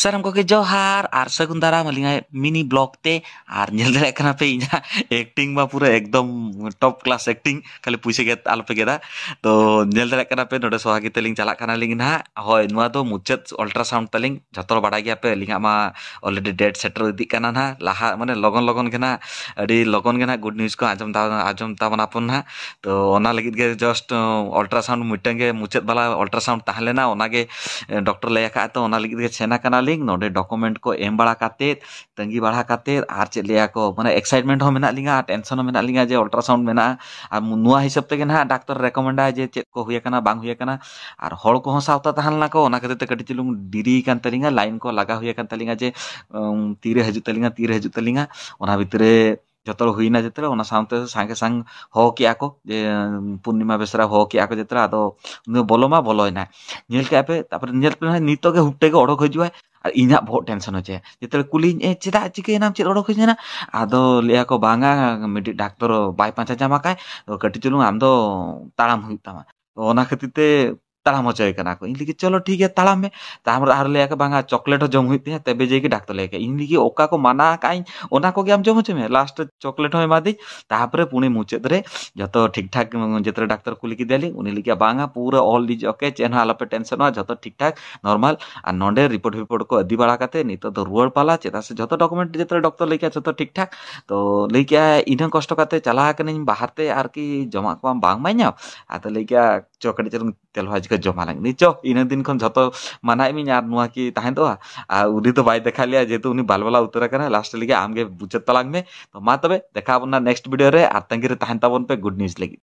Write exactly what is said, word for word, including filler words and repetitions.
ᱥᱟᱱᱟᱢ ᱠᱚᱜᱮ ᱡᱚᱦᱟᱨ ᱟᱨ ᱥᱟᱹᱜᱩᱱ ᱫᱟᱨᱟᱢ ᱟᱹᱞᱤᱧᱟᱜ ᱢᱤᱱᱤ ᱵᱞᱚᱜ ᱛᱮ᱾ ᱟᱨ ᱧᱮᱞ ᱫᱟᱲᱮᱭᱟᱜ ᱠᱟᱱᱟ ᱯᱮ, ᱤᱧᱟᱹᱜ ᱮᱠᱴᱤᱝ ᱢᱟ ᱯᱩᱨᱟᱹ ᱮᱠᱫᱚᱢ ᱴᱚᱯ ᱠᱞᱟᱥ ᱮᱠᱴᱤᱝ, ᱠᱷᱟᱹᱞᱤ ᱯᱩᱭᱥᱟᱹ ᱜᱮ ᱟᱞᱚᱯᱮ ᱜᱮᱫᱟ᱾ ᱛᱚ ᱧᱮᱞ ᱫᱟᱲᱮᱭᱟᱜ ᱠᱟᱱᱟ ᱯᱮ, ᱱᱚᱰᱮ ᱥᱚᱦᱟᱜᱤ ᱛᱮᱞᱤᱧ ᱪᱟᱞᱟᱜ ᱠᱟᱱᱟᱞᱤᱧ ᱱᱟᱦᱟᱜ᱾ ᱦᱳᱭ, ᱱᱚᱣᱟ ᱫᱚ ᱢᱩᱪᱟᱹᱫ ᱚᱞᱴᱨᱟᱥᱟᱣᱩᱱᱰ ᱛᱟᱹᱞᱤᱧ᱾ ᱡᱷᱚᱛᱚ ᱦᱚᱲ ᱵᱟᱲᱟᱭ ᱜᱮᱭᱟ ᱯᱮ, ᱟᱹᱞᱤᱧᱟᱜ ᱢᱟ ᱚᱞᱨᱮᱰᱤ ᱰᱮᱴ ᱥᱮᱴᱮᱨ ᱤᱫᱤᱜ ᱠᱟᱱᱟ ᱱᱟᱦᱟᱜ᱾ ᱞᱟᱦᱟ ᱢᱟᱱᱮ ᱞᱚᱜᱚᱱ ᱞᱚᱜᱚᱱ ᱜᱮ ᱱᱟᱦᱟᱜ, ᱟᱹᱰᱤ ᱞᱚᱜᱚᱱ ᱜᱮ ᱱᱟᱦᱟᱜ ᱜᱩᱰ ᱱᱤᱭᱩᱡᱽ ᱠᱚ ᱟᱸᱡᱚᱢ ᱛᱟ- ᱟᱸᱡᱚᱢ ᱛᱟᱵᱚᱱ ᱟᱵᱚᱱ ᱱᱟᱦᱟᱜ᱾ ᱛᱚ ᱚᱱᱟ ᱞᱟᱹᱜᱤᱫ ᱜᱮ ᱡᱟᱥᱴ ᱚᱞᱴᱨᱟᱥᱟᱣᱩᱱᱰ ᱢᱤᱫᱴᱟᱝ ᱜᱮ ᱢᱩᱪᱟᱹᱫ ᱵᱟᱞᱟ ᱚᱞᱴᱨᱟᱥᱟᱣᱩᱱᱰ ᱛᱟᱦᱮᱸ ᱞᱮᱱᱟ, ᱚᱱᱟᱜᱮ ᱰᱚᱠᱴᱚᱨ ᱞᱟᱹᱭ ᱟᱠᱟᱫ᱾ ᱛᱚ ᱚᱱᱟ ᱞᱟᱹᱜᱤᱫ ᱜᱮ ᱥᱮᱱ ᱟᱠᱟᱱᱟᱞᱤᱧ᱾ ᱱᱚᱰᱮ ᱰᱚᱠᱩᱢᱮᱱᱴ ᱠᱚ ᱮᱢ ᱵᱟᱲᱟ ᱠᱟᱛᱮᱫ, ᱛᱟᱺᱜᱤ ᱵᱟᱲᱟ ᱠᱟᱛᱮᱫ, ᱟᱨ ᱪᱮᱫ ᱞᱟᱹᱭᱟ ᱠᱚ, ᱢᱟᱱᱮ ᱮᱠᱥᱟᱭᱤᱴᱢᱮᱱᱴ ᱦᱚᱸ ᱢᱮᱱᱟᱜ ᱞᱤᱧᱟ ᱟᱨ ᱴᱮᱱᱥᱚᱱ ᱦᱚᱸ ᱢᱮᱱᱟᱜ ᱞᱤᱧᱟ ᱡᱮ ᱚᱞᱴᱨᱟᱥᱟᱣᱩᱱᱰ ᱢᱮᱱᱟᱜᱼᱟ᱾ ᱟᱨ ᱱᱚᱣᱟ ᱦᱤᱥᱟᱹᱵ ᱛᱮᱜᱮ ᱱᱟᱦᱟᱜ ᱰᱟᱠᱛᱚᱨ ᱨᱮᱠᱚᱢᱮᱱᱰᱟᱭ ᱡᱮ ᱪᱮᱫ ᱠᱚ ᱦᱩᱭ ᱟᱠᱟᱱᱟ ᱵᱟᱝ ᱦᱩᱭ ᱟᱠᱟᱱᱟ᱾ ᱟᱨ ᱦᱚᱲ ᱠᱚᱦᱚᱸ ᱥᱟᱶᱛᱟ ᱛᱟᱦᱮᱸ ᱞᱮᱱᱟ ᱠᱚ, ᱚᱱᱟ ᱠᱷᱟᱹᱛᱤᱨ ᱛᱮ ᱠᱟᱹᱴᱤᱡ ᱪᱩᱞᱩᱝ ᱰᱮᱨᱤ ᱠᱟᱱ ᱛᱟᱹᱞᱤᱧᱟ, ᱞᱟᱭᱤᱱ ᱠᱚ ᱞᱟᱜᱟ ᱦᱩᱭ ᱟᱠᱟᱱ ᱛᱟᱹᱞᱤᱧᱟ ᱡᱮ ᱩᱢ, ᱛᱤᱨᱮ ᱦᱤᱡᱩᱜ ᱛᱟᱹᱞᱤᱧᱟ, ᱛᱤᱨᱮ ᱦᱤᱡᱩᱜ ᱛᱟᱹᱞᱤᱧᱟ᱾ ᱚᱱᱟ ᱵᱷᱤᱛᱨᱤ ᱨᱮ ᱡᱚᱛᱚ ᱦᱚᱲ ᱦᱩᱭᱱᱟ ᱡᱚᱛᱚ, ᱚᱱᱟ ᱥᱟᱶᱛᱮ ᱥᱟᱸᱜᱮ ᱥᱟᱝ ᱦᱚᱦᱚ ᱠᱮᱜᱼᱟ ᱠᱚ ᱡᱮ ᱩᱢ, ᱯᱩᱨᱱᱤᱢᱟ ᱵᱮᱥᱨᱟ ᱦᱚᱦᱚ ᱠᱮᱜᱼᱟ ᱠᱚ ᱡᱚᱛᱚ᱾ ᱟᱫᱚ ᱩᱱᱤ ᱫᱚ ᱵᱚᱞᱚ ᱢᱟ ᱵᱚᱞᱚᱭᱮᱱᱟᱭ, ᱧᱮᱞ ᱠᱮᱜᱼᱟ ᱯᱮ᱾ ᱛᱟᱨᱯᱚᱨᱮ ᱧᱮᱞ ᱯᱮ ᱱᱟᱦᱟᱜ, ᱱᱤᱛᱚᱜ ᱜᱮ ᱦᱩᱴ ᱛᱮᱜᱮ ᱚᱰᱚᱠ ᱦᱤᱡᱩᱜᱼᱟᱭ᱾ ᱟᱨ ᱤᱧᱟᱹᱜ ᱵᱚᱦᱚᱜ ᱴᱮᱱᱥᱚᱱ ᱦᱚᱪᱚᱭᱟ᱾ ᱡᱚᱛᱚ ᱦᱚᱲ ᱠᱩᱞᱤᱧ, "ᱮ, ᱪᱮᱫᱟᱜ ᱪᱤᱠᱟᱹᱭᱮᱱᱟᱢ, ᱪᱮᱫ ᱚᱰᱚᱠ ᱦᱤᱡᱩᱜ ᱮᱱᱟ?" ᱟᱫᱚ ᱞᱟᱹᱭᱟ ᱠᱚ, "ᱵᱟᱝᱟ, ᱢᱤᱫᱴᱤᱡ ᱰᱟᱠᱛᱚᱨ ᱵᱟᱭ ᱯᱟᱸᱪᱟ ᱧᱟᱢ ᱟᱠᱟᱭ, ᱛᱚ ᱠᱟᱹᱴᱤᱡ ᱪᱩᱞᱩᱝ ᱟᱢ ᱫᱚ ᱛᱟᱲᱟᱢ ᱦᱩᱭᱩᱜ ᱛᱟᱢᱟ᱾" ᱛᱚ ᱚᱱᱟ ᱠᱷᱟᱹᱛᱤᱨ ᱛᱮ ᱛᱟᱲᱟᱢ ᱦᱚᱪᱚᱭᱮ ᱠᱟᱱᱟ ᱠᱚ᱾ ᱤᱧ ᱞᱟᱹᱜᱤᱫ, "ᱪᱚᱞᱚ ᱴᱷᱤᱠ ᱜᱮᱭᱟ, ᱛᱟᱲᱟᱢ ᱢᱮ᱾" ᱛᱟᱨᱯᱚᱨᱮ ᱟᱨ ᱞᱟᱹᱭᱟ ᱠᱚ, "ᱵᱟᱝᱟ, ᱪᱚᱠᱞᱮᱴ ᱦᱚᱸ ᱡᱚᱢ ᱦᱩᱭᱩᱜ ᱛᱤᱧᱟᱹ, ᱛᱚᱵᱮ ᱡᱮ ᱠᱤ ᱰᱟᱠᱛᱚᱨ ᱞᱟᱹᱭ ᱠᱟᱜ᱾ ᱤᱧ ᱞᱟᱹᱜᱤᱫ ᱚᱠᱟ ᱠᱚ ᱢᱟᱱᱟ ᱟᱠᱟᱫ ᱟᱹᱧ, ᱚᱱᱟ ᱠᱚᱜᱮ ᱟᱢ ᱡᱚᱢ ᱦᱚᱪᱚ ᱢᱮ, ᱞᱟᱥᱴ ᱪᱚᱠᱞᱮᱴ ᱦᱚᱸ ᱮᱢᱟᱫᱤᱧ᱾" ᱛᱟᱨᱯᱚᱨᱮ ᱯᱩᱱᱮ ᱢᱩᱪᱟᱹᱫ ᱨᱮ ᱡᱚᱛᱚ ᱴᱷᱤᱠ ᱴᱷᱟᱠ, ᱡᱚᱛᱚ ᱰᱟᱠᱛᱚᱨ ᱠᱩᱞᱤ ᱠᱮᱫᱮᱭᱟᱞᱤᱧ, ᱩᱱᱤ ᱞᱟᱹᱭ ᱠᱮᱜᱼᱟ, "ᱵᱟᱝᱟ, ᱯᱩᱨᱟᱹ ᱚᱞ ᱤᱡ ᱳᱠᱮ, ᱪᱮᱫ ᱦᱚᱸ ᱟᱞᱚᱯᱮ ᱴᱮᱱᱥᱚᱱᱚᱜᱼᱟ, ᱡᱚᱛᱚ ᱴᱷᱤᱠ ᱴᱷᱟᱠ ᱱᱚᱨᱢᱟᱞ᱾ ᱟᱨ ᱱᱚᱰᱮ ᱨᱤᱯᱳᱨᱴ ᱯᱷᱤᱯᱳᱨᱴ ᱠᱚ ᱤᱫᱤ ᱵᱟᱲᱟ ᱠᱟᱛᱮ ᱱᱤᱛᱚᱜ ᱫᱚ ᱨᱩᱣᱟᱹᱲ ᱯᱟᱞᱟ, ᱪᱮᱫᱟᱜ ᱥᱮ ᱡᱚᱛᱚ ᱰᱚᱠᱩᱢᱮᱱᱴ ᱡᱚᱛᱚ ᱰᱟᱠᱛᱚᱨ ᱞᱟᱹᱭ ᱠᱮᱜᱼᱟ ᱡᱚᱛᱚ ᱴᱷᱤᱠ ᱴᱷᱟᱠ᱾" ᱛᱚ ᱞᱟᱹᱭ ᱠᱮᱜᱼᱟ, "ᱤᱱᱟᱹ ᱠᱚᱥᱴᱚ ᱠᱟᱛᱮ ᱪᱟᱞᱟᱣ ᱟᱠᱟᱱᱟᱹᱧ ᱵᱟᱦᱟᱨ ᱛᱮ, ᱟᱨᱠᱤ ᱡᱚᱢᱟᱜ ᱠᱚ ᱵᱟᱝ ᱮᱢᱟᱧᱟ?" ᱟᱫᱚ ᱞᱟᱹᱭ ᱠᱮᱜᱼᱟ, "ᱪᱚ ᱠᱟᱹᱴᱤᱡ ᱪᱩᱞᱩᱝ ᱛᱮᱞ ᱵᱷᱟᱡᱤ ᱠᱚ ᱡᱚᱢ ᱟᱞᱟᱝ ᱱᱤ ᱪᱚ, ᱤᱱᱟᱹ ᱫᱤᱱ ᱠᱷᱚᱱ ᱡᱷᱚᱛᱚ ᱢᱟᱱᱟᱭᱮᱫ ᱢᱤᱧ ᱟᱨ ᱱᱚᱣᱟ ᱠᱤ ᱛᱟᱦᱮᱸ ᱫᱚᱜᱼᱟ?" ᱟᱨ ᱩᱱᱤ ᱫᱚ ᱵᱟᱭ ᱫᱮᱠᱷᱟᱣ ᱞᱮᱭᱟ, ᱡᱮᱦᱮᱛᱩ ᱩᱱᱤ ᱵᱟᱞᱵᱟᱞᱟ ᱩᱛᱟᱹᱨ ᱟᱠᱟᱱᱟᱭ᱾ ᱞᱟᱥᱴ ᱞᱟᱹᱜᱤᱫ, "ᱟᱢ ᱜᱮ ᱵᱩᱡᱷᱟᱹᱣ ᱛᱟᱞᱟᱝ ᱢᱮ᱾" ᱛᱚ ᱢᱟ ᱛᱚᱵᱮ, ᱫᱮᱠᱷᱟᱣ ᱟᱵᱚᱱ ᱱᱟ ᱱᱮᱠᱥᱴ ᱵᱷᱤᱰᱤᱭᱳ ᱨᱮ, ᱟᱨ ᱛᱟᱺᱜᱤ ᱨᱮ ᱛᱟᱦᱮᱱ ᱛᱟᱵᱚᱱ ᱯᱮ ᱜᱩᱰ ᱱᱤᱭᱩᱡᱽ ᱞᱟᱹᱜᱤᱫ᱾